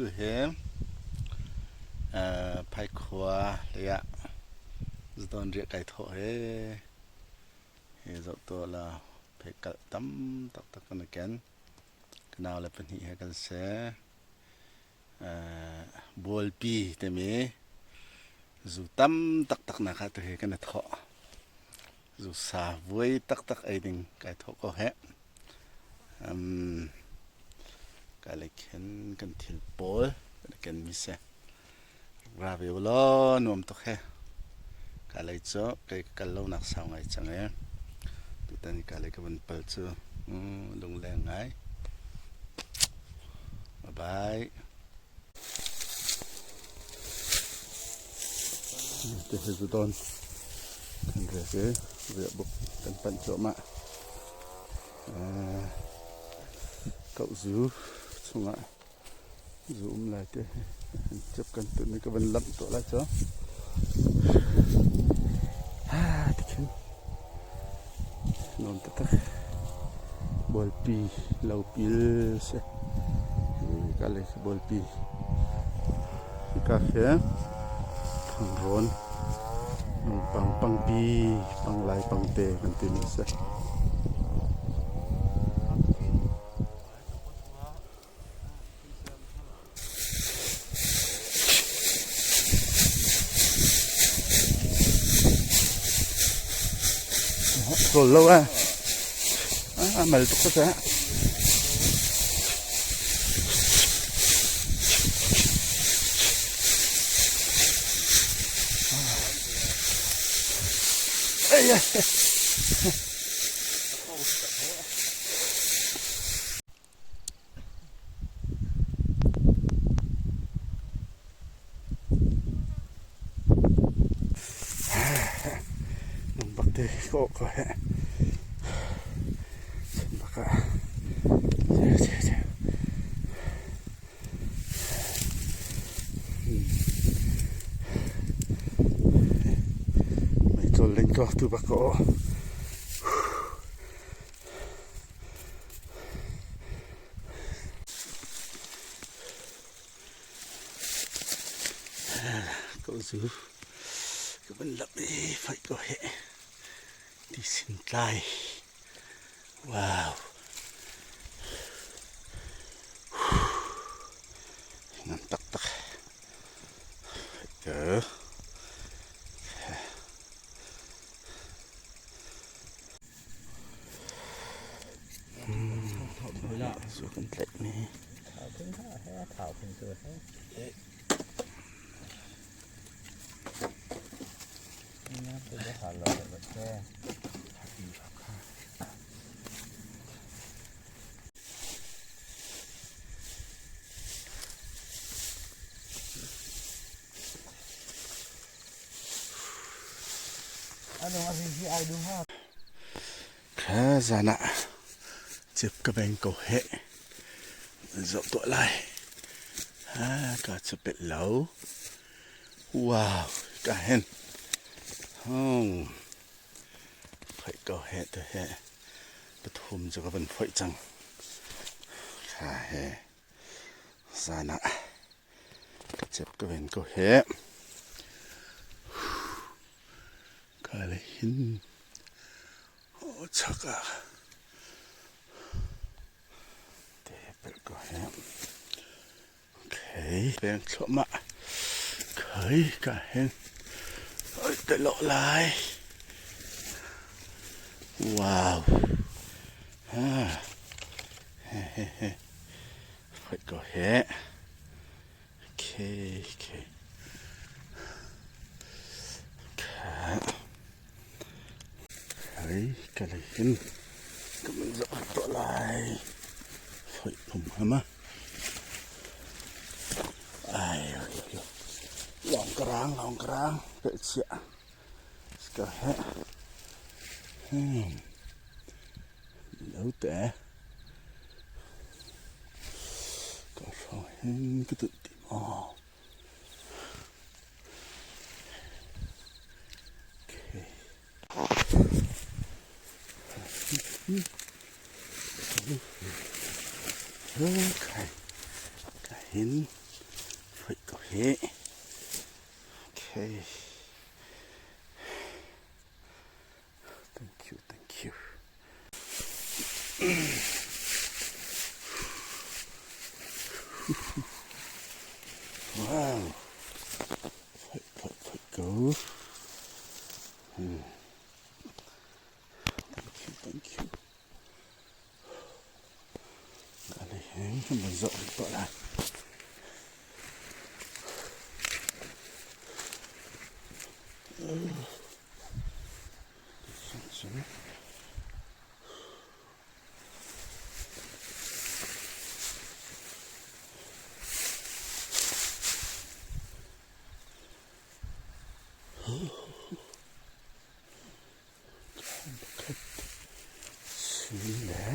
Tu hi Phaikhua lei ah zatawn riah kai thawh he hi zoh tuah law pheikalh tam taktak kan i ken. Ka naule pahnih he kan si. Bualpi timi zu tam taktak nak ah tu hi kan i thawh. Zu sa vuai taktak ei ding kai thawh ko heh. Ka lei khin kan thil pawl kan i kenmi si. Ra ve ulaw nuam tuk he. Ka lei cu kei ka kal lonak sau ngai cang i tutan ka lei ka van pal cu lungleng ngai. Bye bye. Ti hi zu dawn kan rek i riahbuk kan panh cuahmah. Kauhzu chungah zu um lai te cep kan tunh i ka van lamh tuah lai cu. Tikhin nuam taktak. Bualpi lopil si. Hika lei khi bualpi. Hika khi Thangrawn lungpang pangpi panglai pangte kan timi a si. Rawl lo ah a mal tuk ka seh. Ai ai. Nung bak te ko ko he. Sun bak ah. Mei cawl len ko tu bak ko. Ko zu ka van lap i faih ko he ti sin tlai. Wow. Ngan taktak. Ke. Zu kan tlaih mi. Kha zan ah cip ka beng ko heh. Zoh tuah lai. Ha ka cu pet lo. Wow, ka hen. Oh. Phoih ko heh te heh. Pathum cu ka van phoih cang. Kha he. Zan ah ka cep ka ven ko heh. Ka le hin. Oh, chak ah. Te pel ko heh. Okay, peng thluahmah. Khei ka hen. Oi te lo lai. Wow. Ha. He he he. Phoi ko he. Okay, okay. Kha. Khei ka lei hin. Ka mun zo to lai. Phoi phum hama. Ai, lawng ka rang, lawng ka rang. Pelh chiah. Ska he. Lo te. Ka hrawng hin ka tuh ti maw. Okay. Okay. Ka hin. Phoih ko hih. Okay. Thank you, thank you. Wow. Phoih, phoih, phoih ko. Thank you, thank you. Kan zoh rih tuah lai. Pakhat si le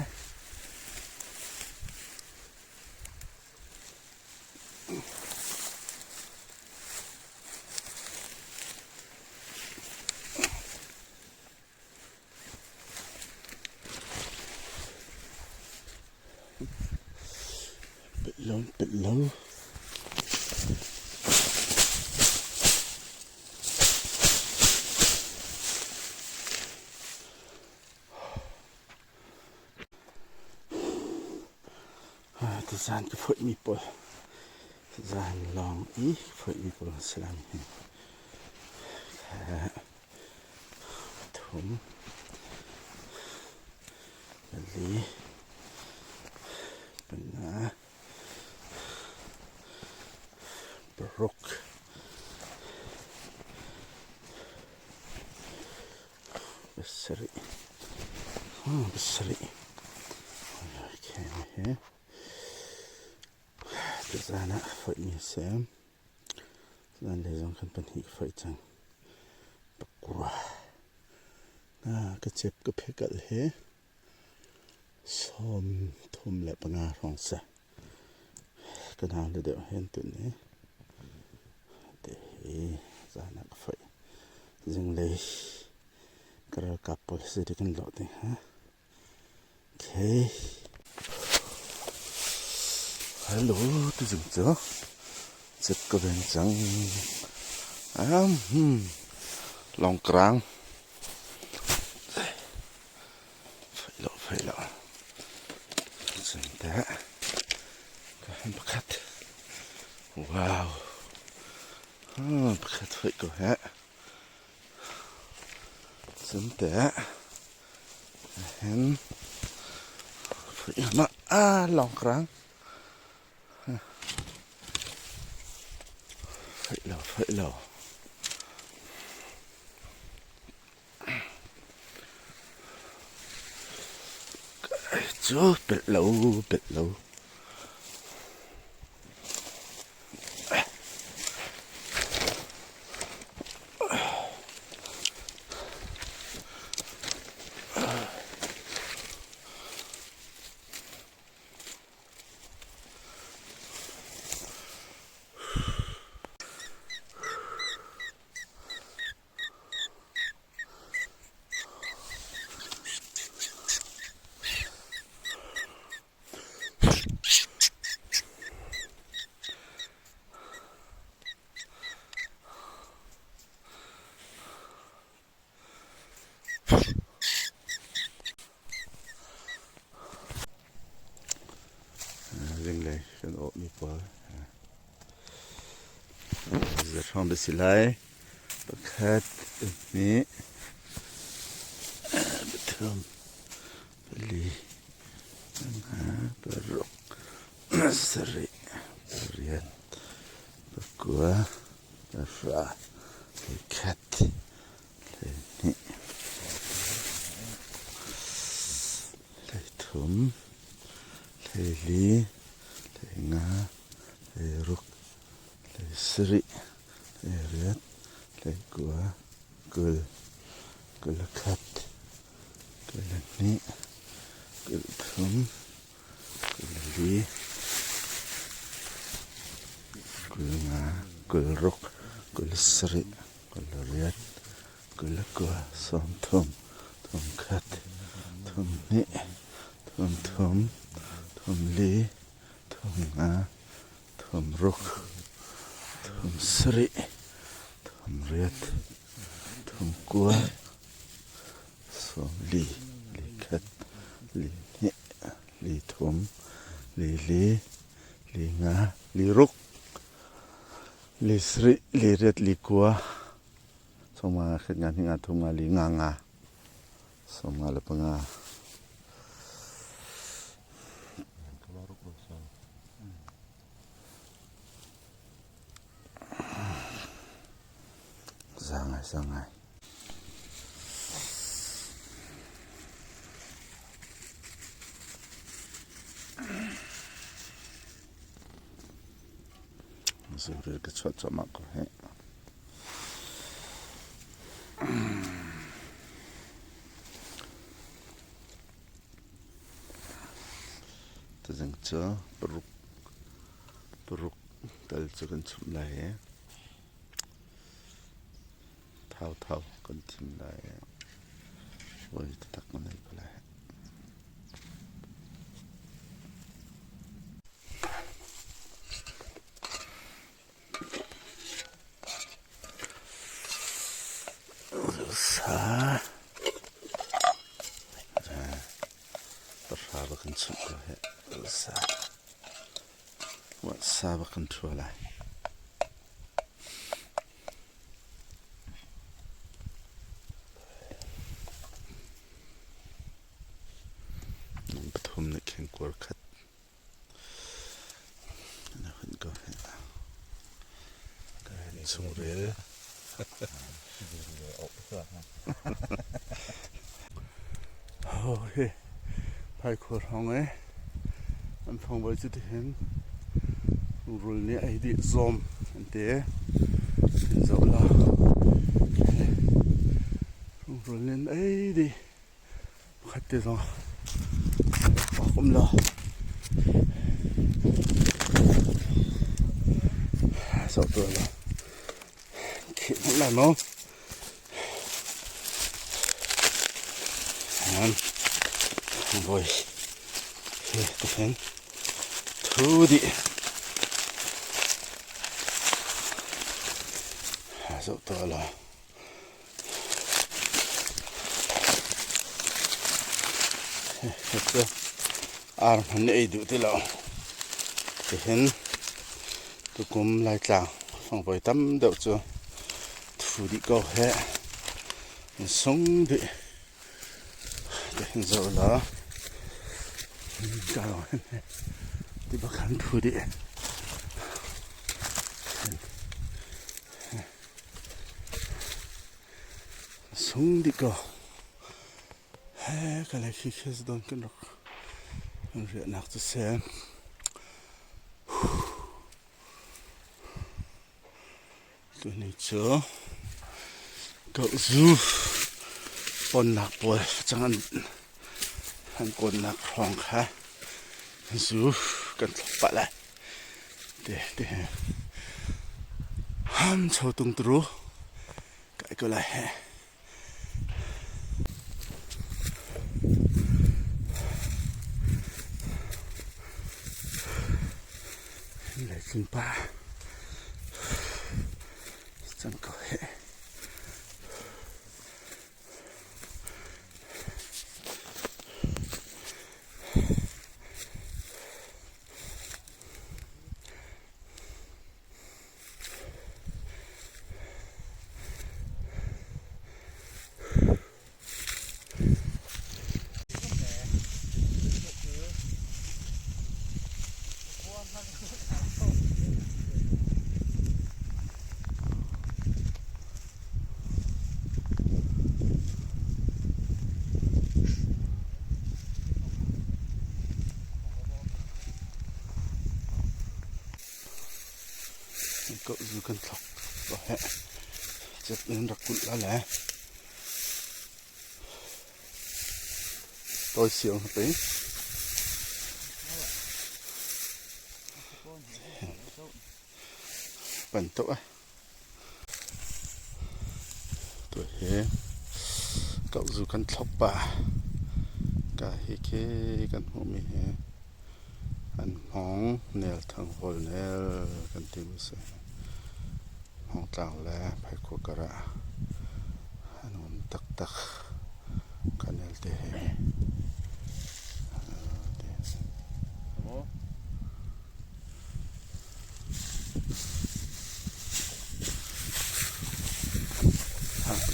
Pet lo, pet lo. Tuzaan ka phoihmi pawl zaan lawng i ka phoihmi pawl an si lai hi. Pathum, pali, panga, paruk, pasarih, pasarih. Okay, tuzaan ah foihmi a si. Zan lei zong khan pahnih ka foih cang. Pakua. Ka cep ka phekalh hi 35 hrawng si. Ka nau le deuh he an tun i te hi zan ah ka foih. Zinglei ka ralkap pawl si kan lawh ding ha. Okay. Hello, tuzing cu cep ka veng cang. Longkrang. Fai lo, fai lo. Cun teh ka han pakhat. Wow. Pakhat fai ko he. Cun teh hin ah lawngkrang feih lo feih lo. Cu pelh lo pelh lo. Zinglei kan awhmi pawl Zahrang bia si lai. Pakhat, pahnih, pathum, pali, panga, paruk, sarih, pariat, pakua, pahra, hleikhat, hleihnih, hleithum, hleili, hleinga, hleiruk, hleisarih, hleiriat, hleikua, 20, 21, 22, 23, 24, 25, 26, 27, 29, 30, 31, 32, 33, 34, 35, Thum sarih, thum riat, thum kua, sawmli, li khat, li hnih, li thum, li li, li nga, li ruk, li sarih, li riat, li kua, sawmnga, khat nga, hnih nga, thum nga, li nga nga, 25. Za ngai, za ngai. Zuril ka chuah cuahmah ko hih. Tuzing cu paruk paruk tal cu kan chumh lai i thauthau kan thim lai i voi taktak kan ei ko lai. Sa pahra bak kan chumh ko hih. Sa sa bak kan ṭhua lai. Pathum nih khin kuar khat Chungril. Hi Phaikhur hrawng i an fangvoi cu tihin rul nih a ei dih zawm an ti. Hin zoh law rul nih an ei dih. Pakhat te zong awk um lo. Zoh tuah law. Khih hmanh lai maw? An voi hi tihin thu dih. Zoh tuah law. Cu ar hmanh nih ei duh ti lo. Tihin tukum Laitlang fangvoi tam deuh cu thu dih ko heh. An sung dih. Tihin zoh law ka lawng hin ti bak an thu dih. Sung dih ko. He ka le khi khi don kan rak kan riahnak cu si. Tuni cu zu ponnak pawl cang an an kawnnak hrawng kha zu kan thlok pah lai. Te te ham cho tung turu kai ko lai he. Leitlung pa cang ko he. Zu kan thlok ko heh. Cet in rak kulh la le. Toi siang hna Pan tuk ah. Tu hi kauzu kan thlop pah. Ka hi khi kan hmuhmi hi an hmawng nel thanghawl nel kan timi si. Hmawngtlang le Phaikhua kar ah a nuam taktak. Canal te hi.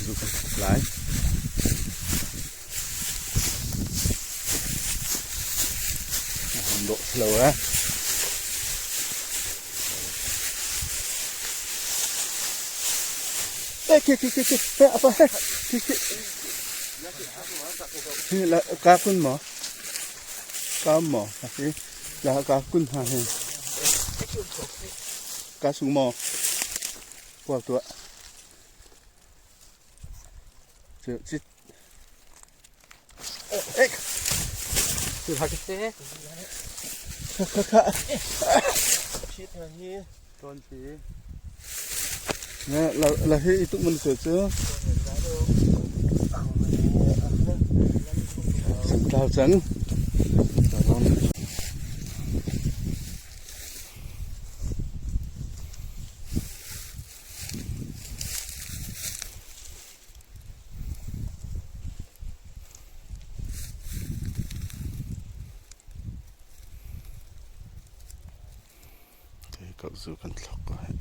Zu kan thuk lai. Hom dawh si lo eh. Eh, ki ki ki ki, eh, apa he, ki ki. La ka kun mo. Ka mo, ki. La ka kun ha he. Ka sung mo. Qua tua. Chứ Là hi itu mun se cu. Santlau cang. Zu kan thlok ko hih.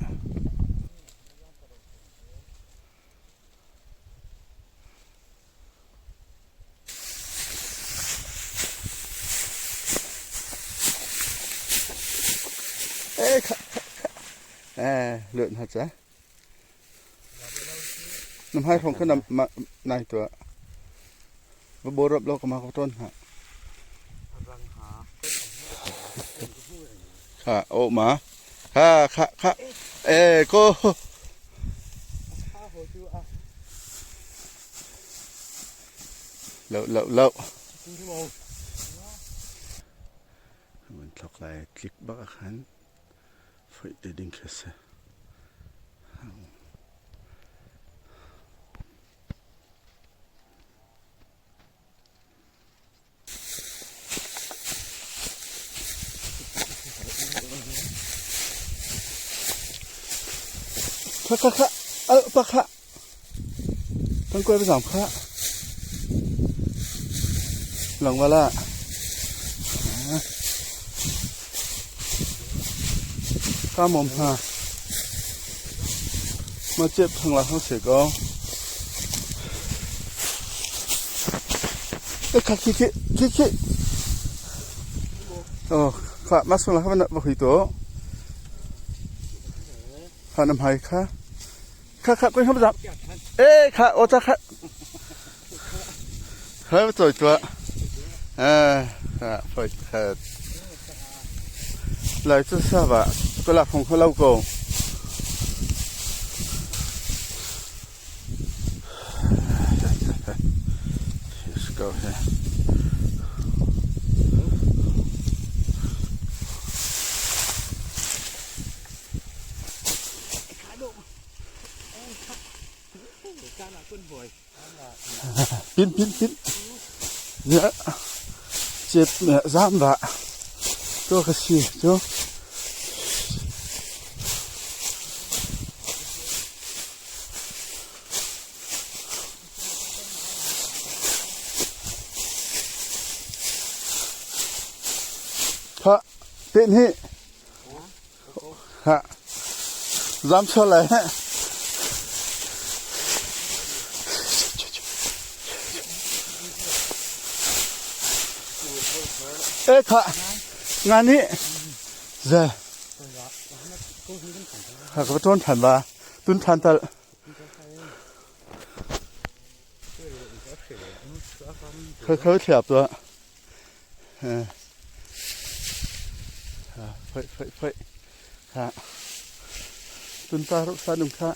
Eh, kha, kha, kha. Eh, lượn hả cha? Năm hai không có năm mà này tuah. Va borap lo ka ma ka ton ha. Kha o ma. Kha kha kha. Eh ko. Lo lo lo. Mun thlok lai tlik bak a khan. Foih te ding khi si. Kha kha kha al pa kha Kan kuai zam kha Lang wala Ka mom ha Ma chep thang la hang se ko Kha khi khi khi khi Oh kha ma sung la kha na ba hui to Kha nam hai kha Kha kha koi hom zam Eh kha o cha kha Kha choi tua Eh kha phoi kha Lai chu sa ba ko la phong kho lo ko Let's go here. Pin pin pin. Dạ. Chết mẹ giam vạ. Tôi cái gì chứ? Kha tin hi. Ha. Dám cho lấy. Ê kha. Ngan hi. Giờ. Ha ka ton than ba. Tun than tal. Khơi khơi thiệp rồi. Phơi phơi phơi. Ha. Tun ta ruk sa nung kha.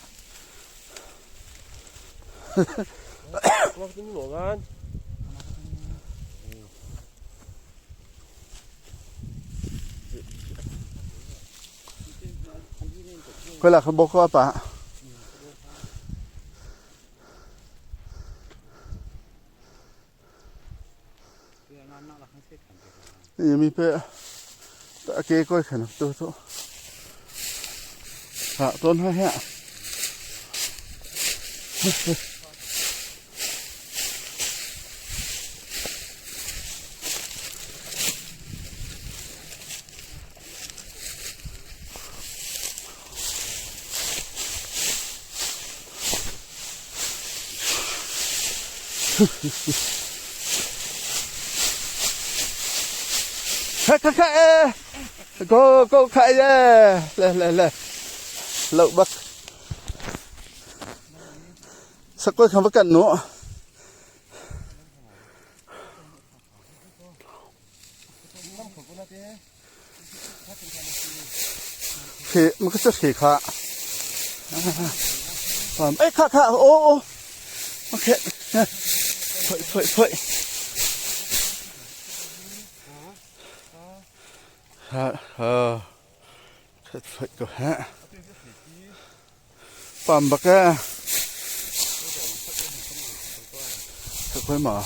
Quay là không bố có bà. Mi pe ta ke koi khan tu tu. Ha ton ha ha. Kha kha kha eh. Go go kha ye. Le le le. Lo bak. Sakoi kham kan nu. Khi ma ka khi kha. Ê kha kha ô ô. Ok. Phơi phơi phơi. Ha ha. Phơi ko ha. Pam bak e. Khoi ma.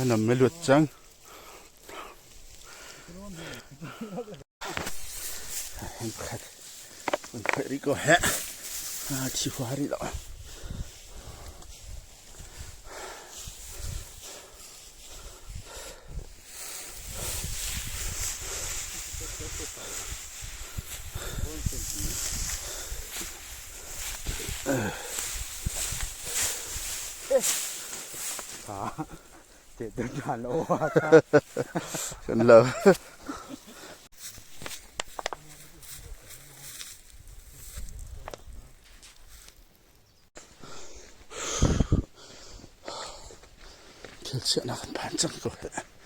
Nam me luat cang. Kan rih ko heh. Thi hua rih lo. Kan lo. Thil chiahnak kan phan cang ko heh.